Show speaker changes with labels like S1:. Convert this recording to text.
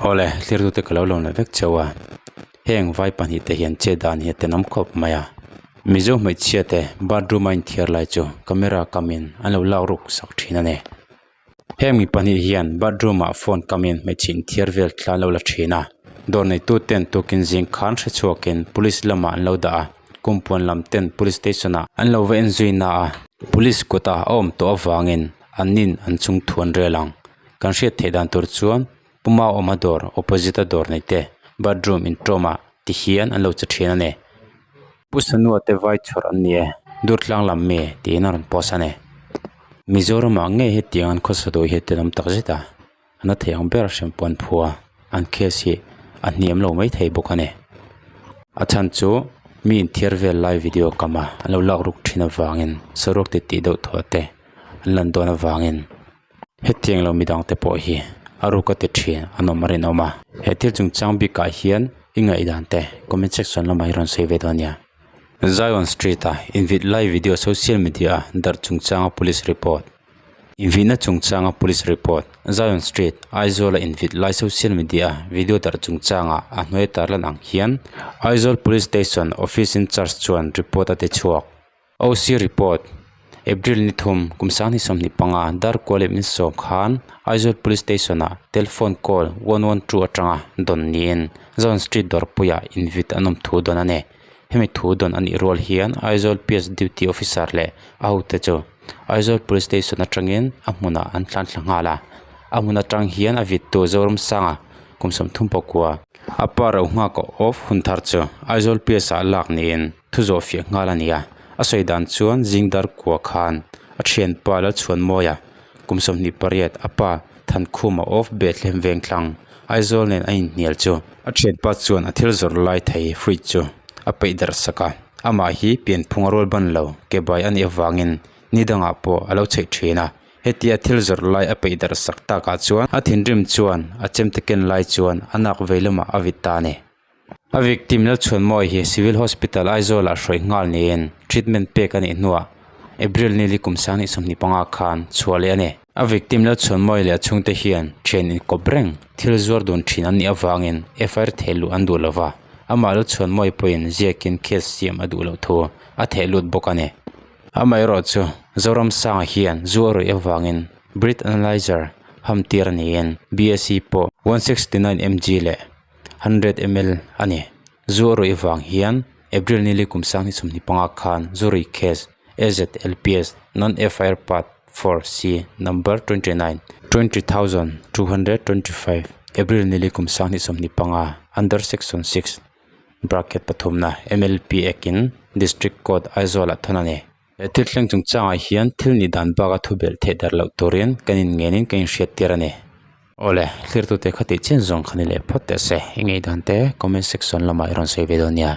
S1: Awle, thlir tute ka lo lawm leh vek cheu a, heng vai pahnih te hian che dan hi a tenawm khawp mai a, Mizo hmeichhia te bathroom a inthiar lai chu camera kamin an lo lak ruk sak thin a ni. Heng mi pahnih hian bathroom ah phone kamin hmeichhe inthiar vel thla an lo la thin a, dawr neitu ten tukin zing khan hre chhuakin police lamah an lo dah a, kumpuan lam ten police station ah an lo va enzui na a, police kutah a awm tawh avangin an nin an chung thu an rel ang. Kan hriat theih dan tur chuan Puma awma dawr opposite a dawr nei te bathroom intawm ah ti hian an lo che thin a ni. Pu Sanua te vai chhawr an ni e, Durtlang lam mi tiin a rawn post a ni. Mizoram ah ngei hetiang an khawsa dawi hi tenawm tak zet a, a na thei ang ber hriam puan phua an case hi a hniam lo mai thei bawk a ni. A chhan chu mi inthiar vel lai video kam a an lo lak ruk thin avangin saruak ti tih deuh thuah te an lan dawn avangin Hetiang lo midang te pawh hi a ruk a ti thin an awm a rinawm a. He thil chungchang bikah hian i ngaihdan te comment section lamah hi rawn sawi ve dawn nia. Zion Street a invit lai video social media a darh chungchanga police report. Invitna chungchanga police report. Zion Street, Aizawl a invit lai social media a video darh chungchanga a hnuai tarlan ang hian Aizawl Police Station office in charge chuan report a ti chhuak. OC report, April ni thum, kum sanghnih 25 Darkual leh min sawm khan Aizawl Police Station-ah telephone call 112 atanga dawn niin Zion Street dawrpuiah invit an awm thu dawn a ni. Hemi thu dawn a nih rual hian Aizawl PS Duty Officer leh a hote chu Aizawl Police Station atangin a hmunah an tlan thla nghal a. A hmun atang hian a vittu Zoramsanga kum 39, a pa ro nghak a off hun thar chu Aizawl PS-ah lak niin Thu zawh fiah nghal a ni a, a sawi dan chuan zing dar kua khan a thianpa Lalchhuanmawia kum 28 a pa Thankhuma of Bethlehem Vengthlang, Aizawl nen a inhnial chu a thianpa chuan a thil zawrh lai thei fridge chu a peih darh sak a, amah hi pianphung a rual ban lo ke bai a nih avangin ni dangah pawh a lo chheih thin a, hetia thil zawrh lai a peih darh sak takah chuan a thinrim chuan a chemte ken lai chuan a nak vei lamah a vit ta a ni. A victim Lalchhuanmawi hi Civil Hospital Aizawl ah hruai nghal niin treatment pek a nih hnuah April ni li kum 2025 khan chhuah leh a ni. A victim Lalchhuanmawi leh a chhungte hian thian inkawp reng thil zuar dun thin an nih avangin FIR theh luh an duh lova, amah Lalchhuanmawi pawhin ziakin case siam a duh loh thu a theh lut bawk a ni. Amaherawhchu Zoramsanga hian zu a ruih avangin breath analyzer ham tir a niin BSE pawh 169 mg leh 100 ml a ni. Zu a ruih vang hian April ni li kum 2025 khan zu ruih case AZLPS Non-FIR Part 4C Number 29, 20225 April ni li kum 2025 Under Section 6 bracket pathumna MLP Act in District Court Aizawl ah thawn a ni. He thil thleng chungchangah hian thil nih dan baka thu belh theih darh loh turin kan inngenin kan inhriat tir a ni. Awle, thlirtute kha tih chin zawng kha ni leh phawt teh se. I ngei dan te comment section lamah i rawn sawi ve dawn nia.